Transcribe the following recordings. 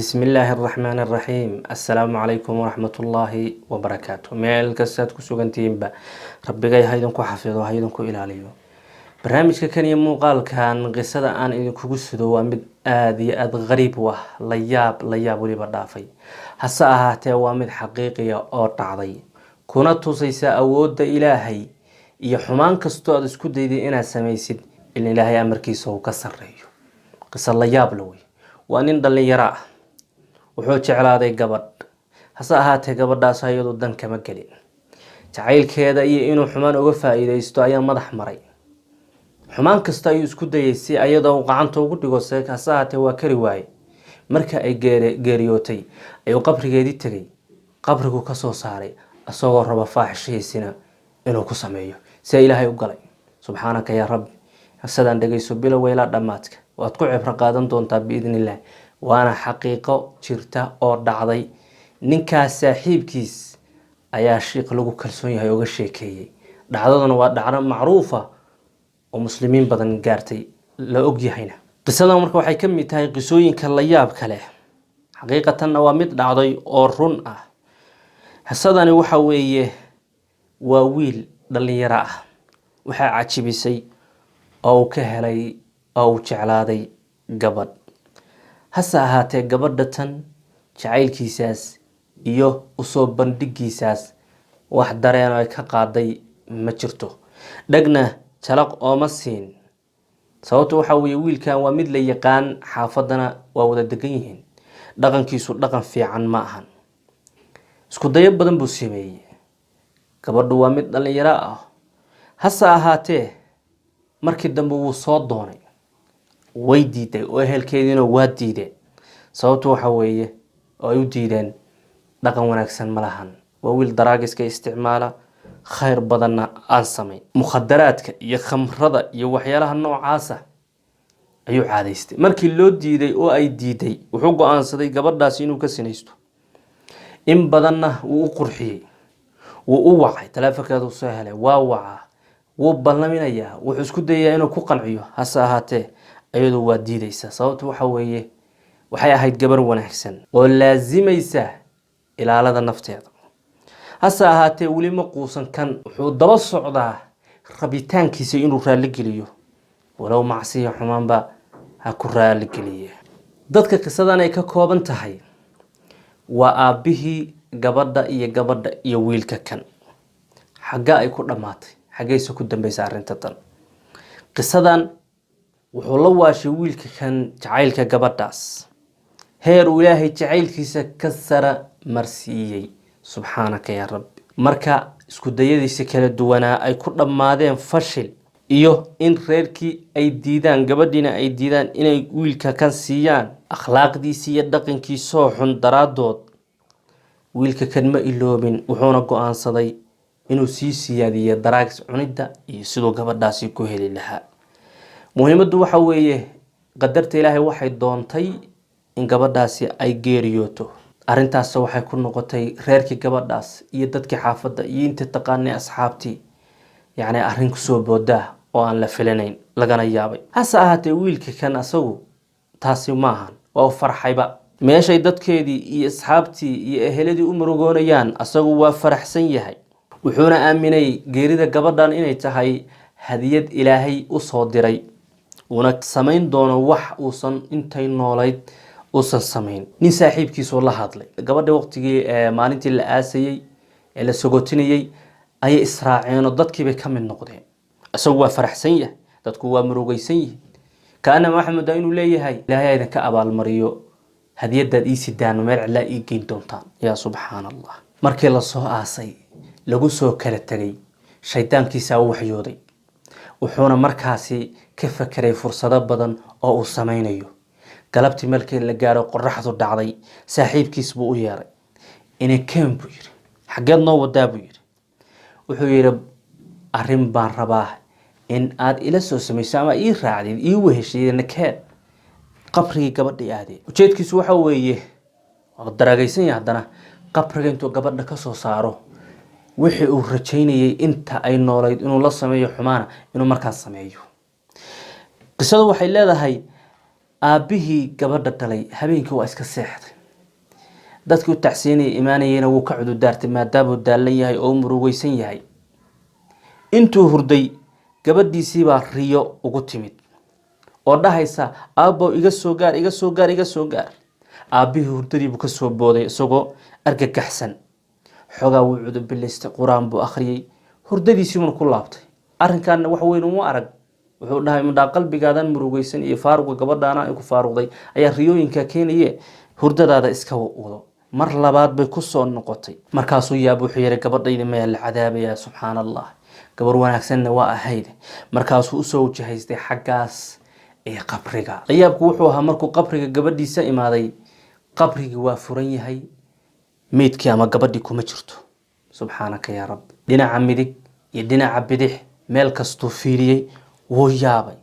Bismi illaahi araxmaani araxiim. Assalaamu calaykum waraxmatullaahi wabarakaatu. Meel kastaad ku sugantihiinba, Rabbigay ha idinku xafido, ha idinku ilaaliyo. Barnaamijka kan iyo muuqaalkan, qisada aan idinkugu sido waa mid aada iyo aada qariib u ah, la yaab la yaab weliba dhaafay. Hase ahaatee, waa mid xaqiiqiya oo dhacday, kuna tusaysa awoodda Ilaahay iyo xumaan kastoo aada isku dayday inaad samaysid in Ilaahay amarkiisa uu ka sarreeyo. Qiso la yaab la wey. Waa nin dhallinyaro ah, wuxuu jeclaaday gabadh. Hase ahaatee, gabadhaas iyadu dan kama gelin. Jacaylkeeda iyo inuu xumaan uga faa-iideysto ayaa madax maray. Xumaan kasta ayuu isku dayay si ayadoo uu gacanta ugu dhigo se, hase ahaatee waa kari waaye. Marka ay geeriyootay ayuu qabrigeedii tegay, qabrigu kasoo saaray, isagoo raba faaxishihiisina inuu ku sameeyo. See Ilaahay u galay? Subxaanaka yaa Rabbi. Qisadan dhegeyso bilowga ilaa dhammaadka, waad ku cibro qaadan doontaa biidni illah. Waana xaqiiqo jirta oo dhacday. Ninkaas saaxiibkiis ayaa shiiq lagu kalsoon yahay oga sheekeeyey. Dhacdaduna waa dhacdo macruufa oo muslimiin badan gaartay, la ogyahayna. Qisadan marka waxay ka mid tahay qisooyinka la yaab leh, xaqiiqatanna waa mid dhacday oo run ah. Qisadani waxa weeye, waa wiil dhallinyaro ah, waxaa cajibisay oo uu ka helay oo uu jeclaaday gabadh. Hase ahaatee, gabadha tan jacaylkiisaas iyo usoo bandhigiisaas wax dareen ay ka qaaday ma jirto, dhegna jalaq ooma siin. Sababto waxaa weeye, wiilkan waa mid la yaqaan, xaafadana waa wada degan yihiin, dhaqankiisu dhaqan fiican ma ahan. Isku dayo badan buu sameeyey. Gabadhu waa mid dhallinyaro ah. Hase ahaatee, markii dambe wuu soo doonay, way diiday oo ehelkeediina waa diideen. Sababtu waxa weeye oo ay u diideen, dhaqan wanaagsan ma lahan, waa wiil daraagiska isticmaala, khayr badanna aan samayn. Mukhadaraadka iyo khamrada iyo waxyaalaha noocaasa ayuu caadaystay. Markii loo diiday oo ay diiday, wuxuu go-aansaday gabadhaasi inuu ka sinaysto. In badanna wuu u qurxiyey, wuu u wacay, taleefonkeedu soo helay, waa wacaa, wuu ballaminayaa, wuxuu isku dayayaa inuu ku qanciyo. Hase ahaatee, iyadu waa diideysa. Sababtu waxa weeye, waxay ahayd gabar wanaagsan oo laasimaysa ilaalada nafteeda. Hase ahaatee, weli ma quusan. Kan wuxuu daba socdaa rabitaankiisa inuu raalligeliyo, walow macsiya xumaanba ha ku raalligeliye. Dadka qisadan ay ka kooban tahay waa aabbihii gabadha iyo gabadha iyo wiilka kan. Xagga ay ku dhammaatay, xaggayse ku dambeysa arrinta tan? Qisadan wuxuu la waashay wiilka kan jacaylka gabadhaas, heer uu Ilaahay jacaylkiisa ka sara marsiiyey. Subxaanaka yaa Rabbi. Marka isku dayadiisa kala duwanaa ay ku dhammaadeen fashil iyo in reerkii ay diidaan, gabadhiina ay diidaan inay wiilka kan siiyaan, akhlaaqdiisi iyo dhaqankiisoo xun daraaddood, wiilka kan ma iloobin. Wuxuuna go-aansaday inuu sii siyaadiyo daraagis cunidda iyo siduu gabadhaasi ku heli lahaa. Muhiimaddu waxa weeye, qadarta Ilaahay waxay doontay in gabadhaasi ay geeriyooto. Arrintaas waxay ku noqotay reerkii gabadhaas iyo dadkii xaafadda iyo intii taqaanay asxaabtii, yacni arrin kusoo boodaa oo aan la filanayn, lagana yaabay. Hase ahaatee, wiilka kan asagu taasi maahan, waa u farxayba. Meeshay dadkeedii iyo asxaabtii iyo eheladii u murugoonayaan, asagu waa faraxsan yahay. Wuxuuna aaminay geerida gabadhan inay tahay hadiyad Ilaahay usoo diray, uuna samayn doono wax uusan intay noolayd uusan samayn. Nin saaxiibkiisuu la hadlay. Gabadha waqtigii maalintii la aasayey ee la sogotinayey ayay israaceen oo dadkiibay ka mid noqdeen. Isagu waa faraxsan yahay, dadku waa murugaysan yihiin. Kaanama waxaa moodaa inuu leeyahay: "Ilaahay idinka abaalmariyo hadiyadaad ii sidaano, meel cidlaa ii geyn doontaan." Yaa subxaan Allah. Markii lasoo aasay, lagu soo kala tegay, shaydaankiisaa u waxyooday. Wuxuuna markaasi ka fakeray fursado badan oo uu sameynayo. Galabtii markii la gaaro, qoraxdu dhacday, saaxiibkiis buu u yeeray. "Inakeen," buu yidhi. "Xaggeed noo wadaa?" buu yidhi. Wuxuu yidhi: "Arrin baan rabaa in aad ila soo samayso ama ii raacdid, ii weheshid, nakeen." Qabrigii gabadhii aadeen. Ujeedkiisu waxa weeye, waa daraagaysan yahay haddana, qabriga intuu gabadha ka soo saaro, wixii uu rajaynayay inta ay noolayd inuu la sameeyo xumaana inuu markaas sameeyo. Qisadu waxay leedahay, aabbihii gabadha dhalay habeenkii waa iska seexday. Dadkii u tacsiinaya imaanayeyna wuu ka cududaartay, maadaamuu daallan yahay oo u murugeysan yahay. Intuu hurday, gabadhiisiibaa riyo ugu timid oo dhahaysa: "Aabbow, iga soo gaar, iga soo gaar, iga soo gaar." Aabbihii hurdadiibuu ka soo booday isagoo argagaxsan. Xoogaa wuu cudubilaystay, Qur-aan buu akhriyey, hurdadiisiibuna ku laabtay. Arrinkaana wax weyn uma arag. Wuxuu dhahay: "Midhaa qalbigaadan murugeysan iyo faaruqa gabadhaana ay ku faaruqday ayaa riyooyinka keenaye, hurdadaada iska wado." Mar labaad bay ku soo noqotay. Markaasuu yaab, wuxuu yihi: "Gabadhayda mayaa la cadaabayaa? Subxaan Allah, gabar wanaagsanna waa ahayd." Markaasuu usoo wajahaystay xaggaas ee qabriga. Layaabku wuxuu ahaa, markuu qabriga gabadhiisa imaaday, qabrigii waa furan yahay, meydkii ama gabadhii kuma jirto. Subxaanaka yaa Rabbi! Dhinaca midig iyo dhinaca bidix meel kastuu fiiriyey, wuu yaabay.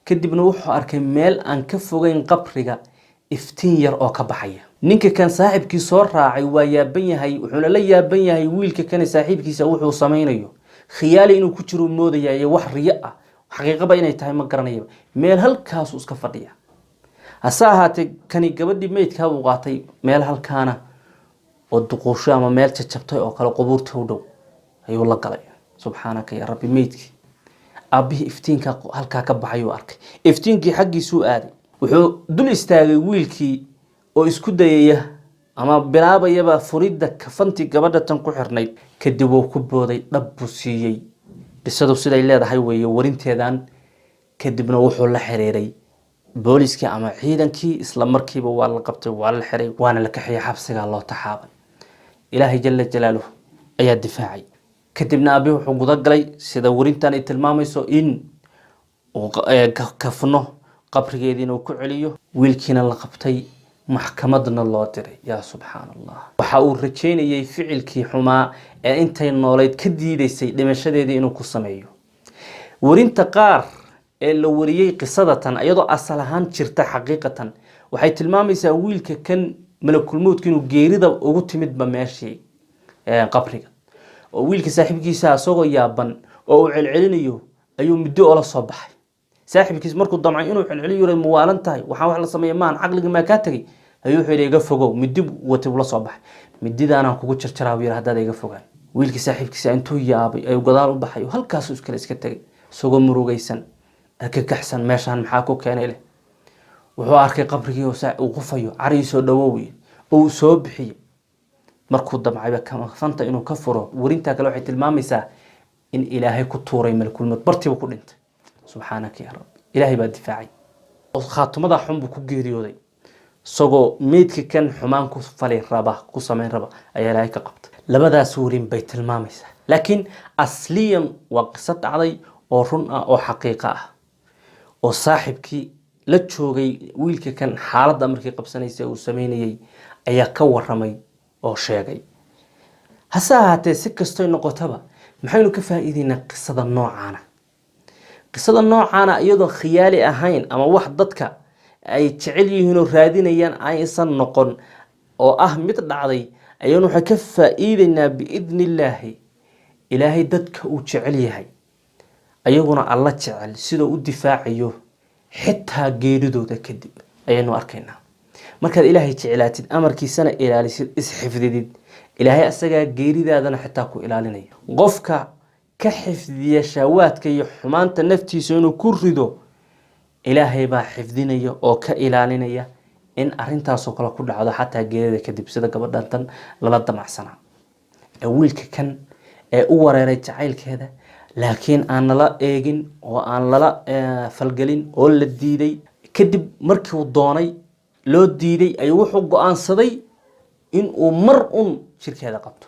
Kadibna wuxuu arkay meel aan ka fogeyn qabriga iftiin yar oo ka baxaya. Ninka kan saaxiibkii soo raacay waa yaaban yahay, wuxuuna la yaaban yahay wiilka kane saaxiibkiisa wuxuu samaynayo. Khiyaali inuu ku jiro moodaya iyo wax riyo ah, xaqiiqaba inay tahay ma garanayaba. Meel halkaasuu iska fadhiya. Hase ahaatee, kani gabadhii meydkaa buu qaatay, meel halkaana oo duquusho ama meel jajabtay oo kale, qubuurta u dhow ayuu la galay. Subxaanaka yaa Rabbi! Meydkii aabbihii iftiinka halkaa ka baxayuu arkay. Iftiinkii xaggiisuu aaday. Wuxuu dul istaagay wiilkii oo isku dayaya ama bilaabayaba furidda kafantii gabadha tan ku xirnayd. Kadib wuu ku booday, dhab buu siiyey. Qisadu siday leedahay weeye warinteedan. Kadibna wuxuu la xiriiray booliskii ama ciidankii. Isla markiiba waa la qabtay, waa la xiray, waana la kaxiyey, xabsigaa loo taxaabay. Ilaahay jala jalaaluhu ayaa difaacay. Kadibna aabihi wuxuu guda galay, sida warintan ay tilmaamayso, in uu kafno qabrigeediina uu ku celiyo, wiilkiina la qabtay, maxkamadna loo diray. Yaa subxaan Allah! Waxa uu rajeynayay ficilkii xumaa ee intay noolayd ka diideysay dhimashadeedii inuu ku sameeyo. Warinta qaar ee la wariyey qisadatan, iyadoo asal ahaan jirta xaqiiqatan, waxay tilmaamaysaa wiilka kan malakulmowdka inuu geerida ugu timidba meeshii qabriga, oo wiilka saaxiibkiisa isagoo yaaban oo uu celcelinayo ayuu muddo ola soo baxay. Saaxiibkiis markuu damcay inuu celceliyo, "Muwaalan tahay, waxaan wax la sameeya maahan, caqliga maa kaa tegay?" ayuu wuxuu yidhi: "Iga fogow." Midi watay ula soo baxay. "Mididaanaan kugu jarjaraa," buu yidhi, "haddaad iga fogaan." Wiilkii saaxiibkiisa intuu yaabay ayuu gadaal u baxay oo halkaasuu iskale iska tegay, isagoo murugaysan, argagaxsan, meeshaan maxaa ku keenay leh. Wuxuu arkay qabrigii uu qufayo, cariisoo dhawowey oo uu soo bixiyey. Markuu damcayba kafanta inuu ka furo, warintaa kale waxay tilmaamaysaa in Ilaahay ku tuuray malakulmad, bartiiba ku dhintay. Subxaanaka yaa Rabbi! Ilaahay baa difaacay oo khaatumada xun buu ku geeriyooday. Isagoo meydka kan xumaan ku fali raba, ku samayn raba, ayaa Ilaahay ka qabtay. Labadaas warin bay tilmaamaysaa, laakiin asliyan waa qiso dhacday oo run ah oo xaqiiqo ah, oo saaxibkii la joogay wiilka kan xaaladda markii qabsanaysa uu sameynayay ayaa ka waramay oo sheegay. Hase ahaatee, si kastoy noqotaba, maxaynu ka faa'iideynaa qisada noocaana? Qisada noocaana, iyadoo khiyaali ahayn ama wax dadka ay jecel yihiin oo raadinayaan aysan noqon, oo ah mid dhacday, ayaynu waxay ka faa'iideynaa, biidni Illaahi, Ilaahay dadka uu jecel yahay, ayaguna Alla jecel, sidoo u difaacayo xitaa geeridooda kadib ayaynu arkaynaa. Markaad Ilaahay jeclaatid, amarkiisana ilaalisid, isxifdidid, Ilaahay asagaa geeridaadana xitaa ku ilaalinaya. Qofka ka xifdiya shahawaadka iyo xumaanta naftiisa inuu ku rido, Ilaahay baa xifdinaya oo ka ilaalinaya in arintaasoo kale ku dhacdo xataa geerida kadib, sida gabadhan tan lala damacsanaa ee wiilka kan ee u wareeray jacaylkeeda, laakiin aan lala eegin oo aan lala falgelin oo la diiday. Kadib markii uu doonay loo diiday, ayuu wuxuu go-aansaday in uu mar un jirkeeda qabto.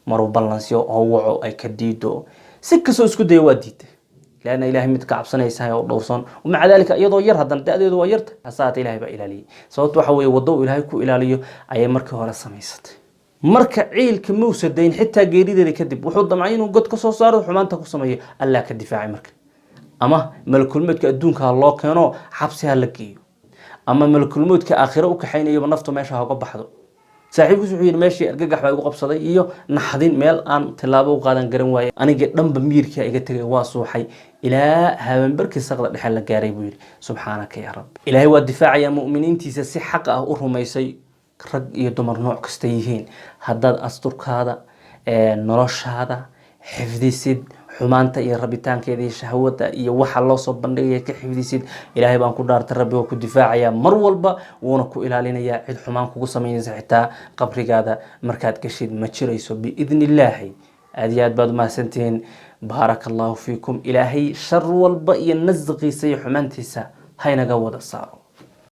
Maruu ballansiyo oo waco, ay ka diido. Si kastoo isku daya, waa diiday, leanna Ilahay mid ka cabsanaysahay oo dhowrsoon. Maca daalika, iyadoo yar haddana, da-deedu waa yarta, hase haatee Ilahay baa ilaaliyey. Sababto waxa weeye, waddo uu Ilaahay ku ilaaliyo ayay markii hore samaysatay. Marka ciilka muusa dayn xitaa geerideeda kadib. Wuxuu damcay inuu god ka soo saaro, xumaanta ku sameeyo. Allah ka difaacay. Marka ama malakulmoodka adduunka ha loo keeno, xabsi ha la geeyo, ama malakulmoodka aakhiro u kaxaynayaba naftu meesha ha uga baxdo. Saaxiibkiis wuxuu yidhi: "Meeshii argagax baa igu qabsaday iyo naxdin, meel aan tillaabo u qaadan garan waayey. Anigii dhanba miyirkii iga tegay, waa suuxay ilaa habeenbarkii saqda dhexe la gaaray," buu yidhi. Subxaanaka yaa Rabbi! Ilaahay waa difaacayaa mu'miniintiisa si xaq ah u rumaysay. Rag iyo dumar nooc kasta yihiin, haddaad asturkaada, noloshaada xifdisid, xumaanta iyo rabitaankeeda iyo shahwada iyo waxa loo soo bandhigaya ka xifdisid, Ilaahay baan ku dhaartay, Rabbi waa ku difaacayaa mar walba, wuuna ku ilaalinayaa. Cid xumaan kugu samaynaysa xitaa qabrigaada markaad gashid ma jirayso, biidni Illaahi. Aad iyo aad baad umahadsantihiin. Baaraka Allahu fiikum. Ilaahay shar walba iyo nasqiisa iyo xumaantiisa haynaga wada saaro.